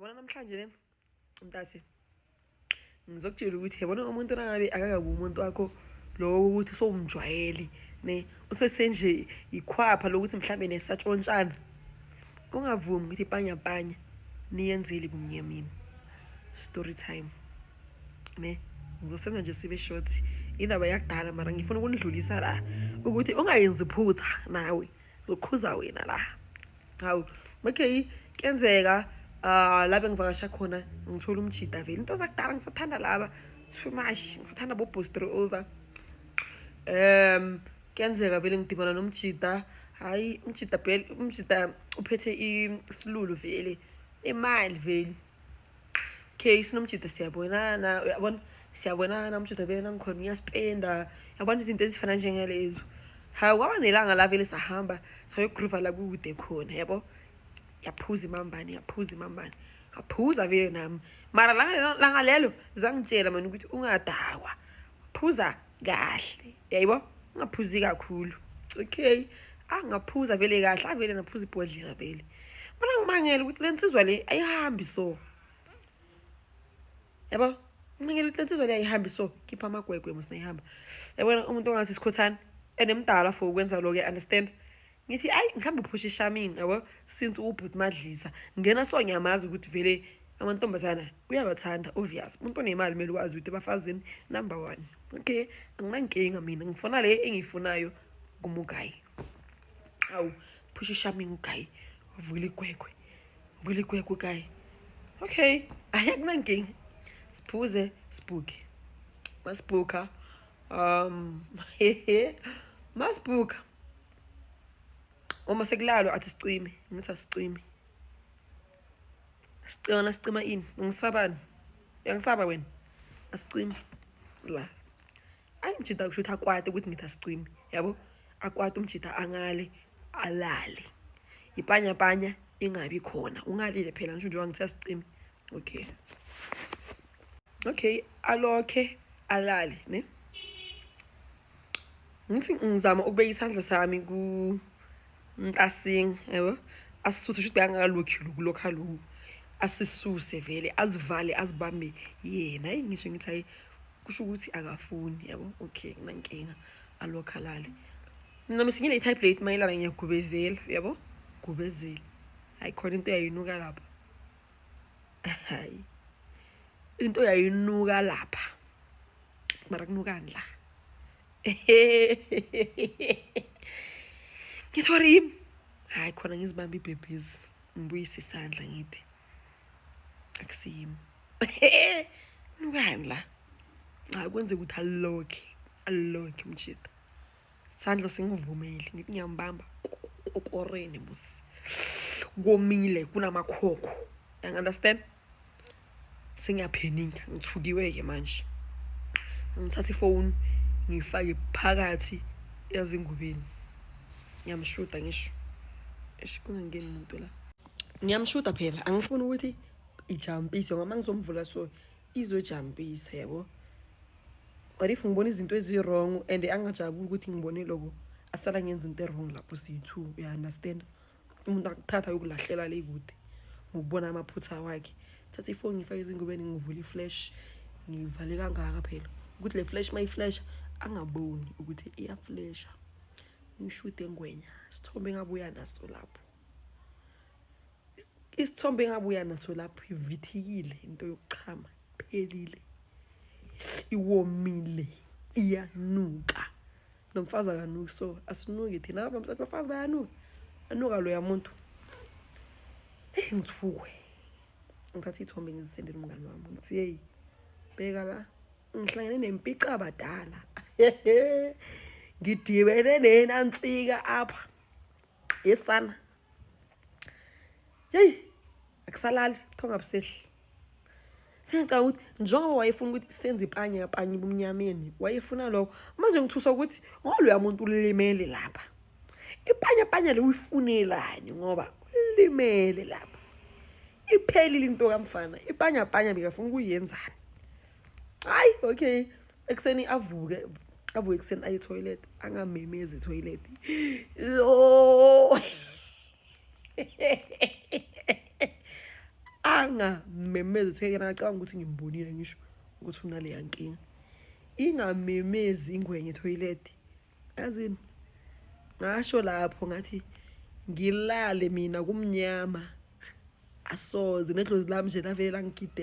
Yabona namhlanje ne mntase ngizokutshela ukuthi yabona umuntu nangabe akakabi umuntu wakho lowo ukuthi sowumjwayele ne usesenje ikhwapha lokuthi mhlambe nesatshontshana ungavumi ukuthi ipanyapanya niyenzele bumnyamini. Story time ne ngizosenza nje sibe short indaba yakudala mara ngifuna ukunidlulisa la ukuthi ungayenzi phutha nawe zokhuza wena la. Hawu, okay, kuyenzeka la bengivakasha khona ngithola umjida vele into zakudala ngisathanda laba too much ngisathanda bo booster over. Kuyenzeka vele ngidibana nomjida, hayi umjida vele umjida uphethe isilulu vele imali vele. Okay, sinomjida siyabonana, uyabona siyabonana umjida vele nangikhona uyaspenda, yabona izinto ezifana njengalezo. Hawu, kwaba nelanga la vele sahamba sayogroova la kukude khona, yabo. Yaphuza imambane, yaphuza imambane, ngaphuza vele nami mara langa lelo zangitshela mani ukuthi ungadakwa, phuza kahle, yayibo, ungaphuzi kakhulu. Okay, angaphuza vele kahle, avele naphuza ibhodlela vele. Mara ngimangele ukuthi le nsizwa le ayihambi so, yabo, ngimangele ukuthi le nsizwa le ayihambi so, khipha amagwegwe mos nayihamba. Yabona umuntu ongathi sikhothana enemdala for ukwenza lokho, understand? Ngithi ayi mhlawumbe uphusha ishaming, yabo, since ubhuti madlisa ngena so ngiyamazi ukuthi vele amantombazana uyabathanda, obvious umuntu onemali kumele ukwazi ukuthi ebafazini number 1. Okay, anginankinga mina, ngifuna le engiyifunayo kumugayi. Awu, phusha ishaming ugayi, uvula igwegwe, uvula igwegwe ugayi. Okay, ayi akunankinga, siphuze sibhuke, masibhuka masibhuka uma sekulalwa athi sicime, ngithi asicime, sicima nasicima ini, ungisabani, uyangisaba wena, asicime la. Ayi umjida kusho ukuthi akwate ukuthi ngithi asicime, yabo, akwate umjida angale alale, ipanyapanya ingabi khona, ungalile phela ngisho njengoba ngithi asicime. Okay, okay, alokhe alale ne. Ngithi ngizama ukubeka isandla sami ku Ntasing, yabo, asisuse shuthi beyangakalokhi lokulokha lokhu, asisuse vele azivale azibambe yena. Hayi ngisho ngithi hayi kusho ukuthi akafuni, yabo. Okay, nginankinga, alokha alale. Mina misingile type late mayelana ngiyagubezela, yabo, gubezela. Hayi khona into yayinuka lapha, hayi into yayinuka lapha, mara kunukani la? Ngithi ori yimi, hayi khona ngizibamba ibhebhezi, ngibuyise isandla ngithi akusiyimi, nukani la? Cha, kwenzeka ukuthi alokhe alokhe umjida, isandla singivumele, ngithi ngiyambamba kokoreni musi, komile kunamakhokho, you understand? Sengiyapheninga, ngithukiwe-ke manje. Ngithatha ifoni ngiyifake phakathi yazingubeni, ngiyamshuda ngisho, eish kungangeni umuntu la, ngiyamshuda phela, angifuni ukuthi ijampise ngoba ngizomvula so izojampisa, yabo. What if ngibona izinto ezi-wrong and angajabuli ukuthi ngibone lokho, asala ngenza into e-wrong lapho siyi-two, uya understand? Umuntu akuthatha yokulahlela le kude ngokubona amaphutha wakhe. Thatha ifoni ngifake ezingubeni, ngivule iflash, ngivale kangaka phela ukuthi le flash mayiflasha angaboni ukuthi iyaflasha. Ngishude ngwenya isithombe engabuya naso lapho, isithombe engabuya naso lapho ivithikile into yokuchama, phelile, iwomile, iyanuka. Nomfazi akanuki, so asinuki thina apha msathi, bafazi bayanuka, anuka loya muntu. Hey, ngithukwe, ngithatha iy'thombe ngizisendele umngani wami, ngithi hey, bheka la, ngihlangene nempica abadala, ngidibene nenansika apha yesana, yeyi akusalali buthonga busehli. Sengicabanga ukuthi njengoba wayefuna ukuthi senze ipanya yapanya ebumnyameni, wayefuna lokho. Manje ngithusa ukuthi ngoloya muntu ulimele lapha, ipanya panya le uyifunelani, ngoba ulimele lapha, iphelile into kamfana, ipanya panya bekafuna ukuyenzani. Hayi okay, ekuseni avuke, avuke ekuseni aye toilet, angamemezi toilet, yo. Angamemezi thekena, ngacabanga ukuthi ngimbonile, ngisho ukuthi unaleya nkinga. Ingamemezi ingwenye etoilet, yazini. Ngasho lapho ngathi ngilale mina kumnyama, asoze nedlozi lami nje lavele langigidela.